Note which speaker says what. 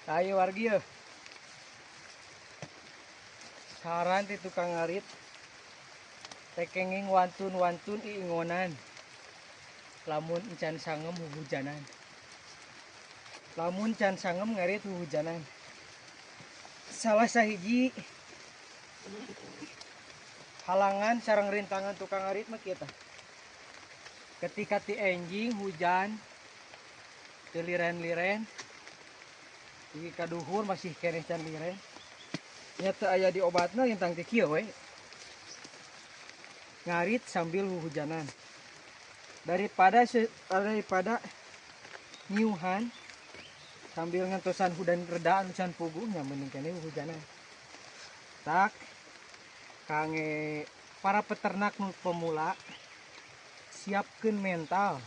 Speaker 1: Ayo wargi ya. Saran ti tukang ngarit. Teu kenging wantun-wantun iingonan. Lamun encan sangem huhujanan. Lamun can sangem ngarit huhujanan. Salah sahiji halangan sareng rintangan tukang ngarit mah kieu tah. Ketika ti enjing hujan teu liren-liren, di kaduhur masih keneh can liren. Nya teu aya diobatna lintang teh kieu we. Ngarit sambil huhujanan. Daripada nyiuhan sambil ngantosan hujan reda anu can puguh nya, mending keneh huhujanan. Tak kangge para peternak nu pemula, siapkeun mental.